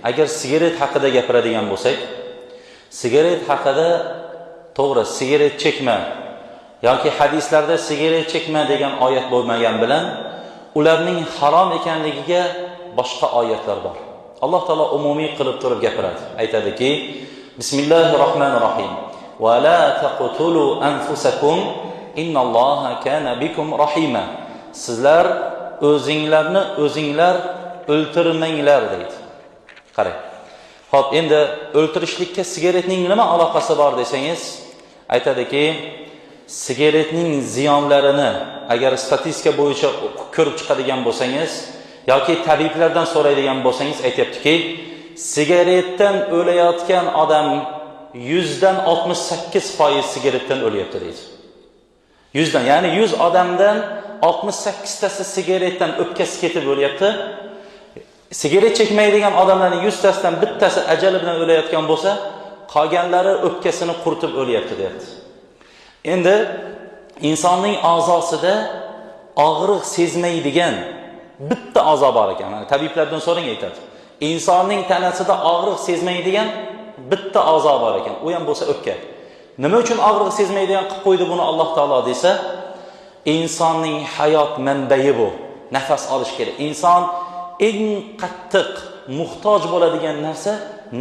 Agar sigaret haqida gapiradigan bo'lsak, sigaret haqida to'g'ri, sigaret chekma yoki hadislarda sigaret chekma degan oyat bo'lmagan bilan ularning harom ekanligiga boshqa oyatlar bor. Alloh taolo umumiy qilib turib gapiradi. Aytadiki: Bismillahirrohmanirrohim. Va la taqtulu anfusakum innalloha kana bikum rahima. Sizlar o'zinglarni o'zinglar o'ltirmanglar deydi. Qarang. Xo'p, endi o'ltirishlikka sigaretning nima aloqasi bor desangiz, aytadiki, sigaretning ziyonlarini agar statistika bo'yicha ko'rib chiqadigan bo'lsangiz yoki tabiblardan so'raydigan bo'lsangiz, aytyaptiki, sigaretdan o'layotgan odam 100dan 68% sigaretdan o'lyapti deydi. 100dan, ya'ni 100 odamdan 68 tasi sigaretdan o'pkasi ketib o'lyapti. Sigaret chekmaydigan odamlarning 100 tasidan bittasi ajali bilan o'layotgan bo'lsa, qolganlari o'pkasini quritib o'lyapti deyapti. Endi insonning a'zosida og'riq sezmaydigan bitta a'zo bor ekan. Mana tabiblardan so'rang, aytadi. Insonning tanasida og'riq sezmaydigan bitta a'zo bor ekan. U ham bo'lsa o'pka. Nima uchun og'riq sezmaydigan qilib qo'ydi buni Alloh taolo desa, insonning hayot manbai bu. Nafas olish kerak. Inson eng qattiq muhtoj bo'ladigan narsa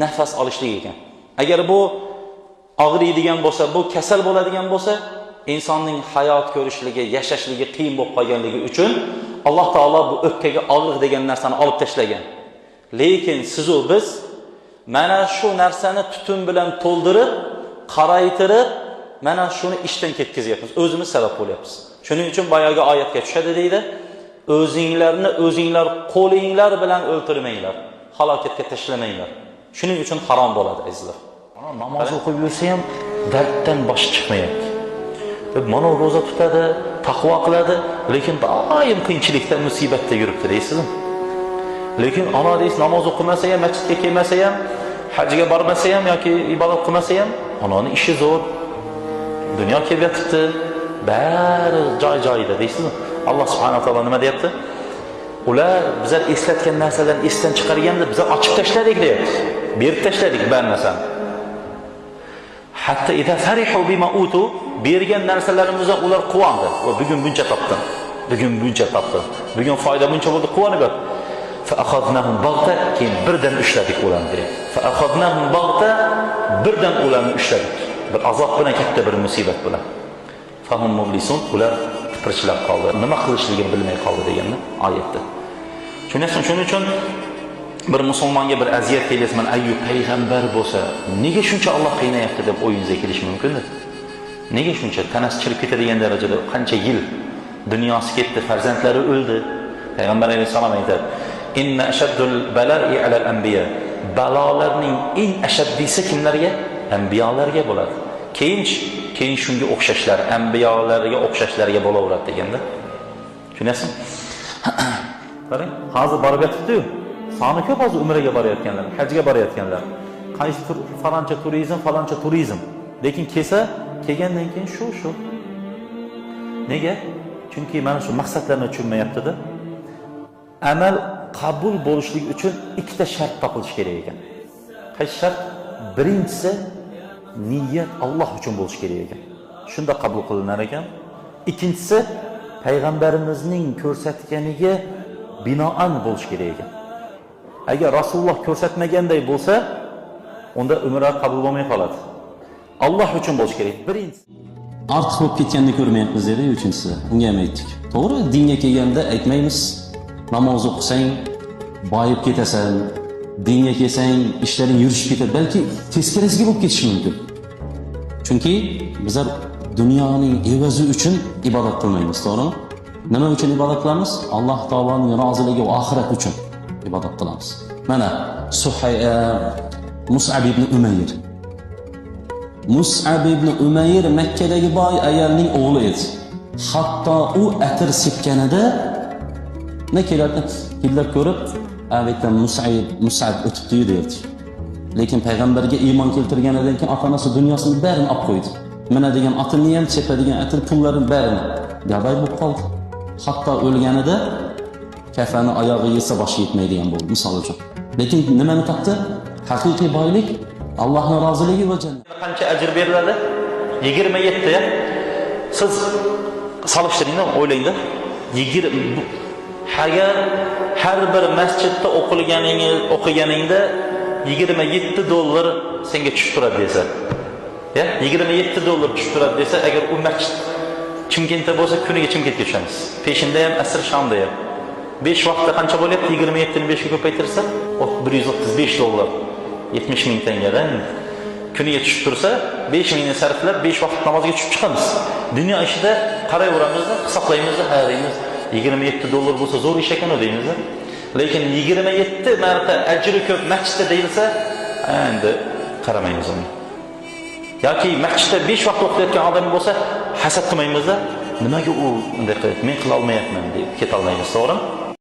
nafas olishlik ekan. Agar bu og'riydigan bo'lsa, bu kasal bo'ladigan bo'lsa, insonning hayot ko'rishligi, yashashligi qiyin bo'lib qolganligi uchun Alloh taolo bu o'pkaga og'riq degan narsani olib tashlagan. Lekin siz u biz mana shu narsani tutun bilan to'ldirib, qaraytirib, mana shuni ishdan ketkazyapmiz. O'zimiz sabab bo'lyapmiz. Shuning uchun boyagi oyatga tushadi deydi. O'zinglarni o'zinglar qo'linglar bilan o'ltirmanglar, halokatga tashlamanglar. Shuning uchun harom bo'ladi, azizlar. Namoz o'qib yursa ham darddan boshi chiqmayapti. Mana ro'za tutadi, taqvo qiladi, lekin doim qiyinchilikda, musibatda yuribdi deysizmi? Lekin ana deysiz, namoz o'qimasa ham, masjidga kelmasa ham, hajga bormasa ham yoki ibodat qilmasa ham, onani ishi zo'r. Dunyo kelib yotibdi, bari joy-joyida deysizmi? Alloh subhanahu va taolo nima deyapti? Ular bizlar eslatgan narsalarni esdan chiqarganda bizlar ochib tashladik deyapti. Berib tashladik bar narsani. Hatta idza farihu bima utu, bergan narsalarimizdan ular quvondi. Va bugun buncha topdim. Bugun buncha topdim. Bugun foyda buncha bo'ldi, quvonib yotdi. Fa akhadnahum baghta, keyin birdan ushladik ularni deyapti. Fa akhadnahum baghta, birdan ularni ushladik. Bir azob bilan, katta bir musibat bilan. Fahum mublisun, ular tipirchilab qoldi. Nima qilishligini bilmay qoldi deganni oyatda. Shuning uchun bir musulmonga bir aziyat kelsa, mana Ayyub payg'ambar bo'lsa, nega shuncha Alloh qiynayapti deb o'yingizga kelishi mumkindir. Nega shuncha tanasi chirib ketadigan darajada qancha yil dunyosi ketdi, farzandlari o'ldi. Payg'ambar alayhissalom aytadi: "Inna ashaddul bala'i alal anbiya." Balolarning eng ashaddisi kimlarga? Anbiyolarga bo'ladi. Keyin shunga o'xshashlar, anbiyolarga o'xshashlarga bo'laveradi deganda. Tushunyapsizmi? Qarang, hozir borib yotibdi-yu. Soni ko'p hozir umraga borayotganlar, hajga borayotganlar. Qaysi faloncha turizm, faloncha turizm. Lekin kelsa, kelgandan keyin shu. Nega? Chunki mana shu maqsadlarni tushunmayapti-da. Amal qabul bo'lishligi uchun ikkita shart topilishi kerak ekan. Qaysi shart? Birinchisi niyat Alloh uchun bo'lishi kerak ekan. Shunda qabul qilinar ekan. Ikkinchisi payg'ambarimizning ko'rsatganiga binoan bo'lishi kerak ekan. Agar Rasululloh ko'rsatmaganday bo'lsa, unda umra qabul bo'lmay qoladi. Alloh uchun bo'lishi kerak. Birinchisi ortiq bo'lib ketganini ko'rmayapmiz dedi, uchinchisi. Unga ham aytdik. To'g'ri, dinga kelganda aytmaymiz. Namoz o'qisang boyib ketasan, dinga kelsang ishlaring yurishib ketadi, balki teskarisiga bo'lib ketishi mumkin. Chunki bizlar dunyoning evazi uchun ibodat qilmaymiz, to'g'rimi? Nima uchun ibodat qilamiz? Alloh taoloning roziligi va oxirat uchun ibodat qilamiz. Mana Mus'ab ibn Umayr. Mus'ab ibn Umayr Makkadagi boy ayolning o'g'li edi. Hatto u atir sepganida ne kelardi? Hidlab ko'rib, albatta Mus'ab o'tibdi-yu derdi. Lekin payg'ambarga iymon keltirganidan keyin ota-onasi dunyosini barini olib qo'ydi. Mana degan otini ham, sepadigan atir pullarini barini gabay bo'lib qoldi. Hatto o'lganida kafani oyog'i yesa boshi yetmaydigan bo'ldi, misol uchun. Lekin nimani topdi? Haqiqiy boylik Allohning roziligi va jannat. Qancha ajr beriladi? 27. Siz solishtiringda, o'ylangda. 20 agar har bir masjidda o'qiganingda $27 senga tushib turadi desa. Ya, $27 tushib turadi desa, agar u masjid Chimkentda bo'lsa, kuniga Chimkentga tushamiz. Peshinda ham, asr shomda ham. 5 vaqtda qancha bo'lyapti? 27 ni 5 ga ko'paytirsa, $135. 70 ming tangadan kuniga tushib tursa, 5 mingni sarflab 5 vaqt namozga tushib chiqamiz. Dunyo ishida qarayveramizda, hisoblaymiz, ha deymiz, $27 bo'lsa zo'r ish ekan u deymiz. Lekin 27 marta ajri ko'p masjidda deyilsa, endi qaramaymiz unga. Yoki masjidda 5 vaqt o'qiyotgan odam bo'lsa, hasad qilmaymizda, nimaga u unday qilyapti, men qila olmayapman deb keta olmaymiz, to'g'rimi?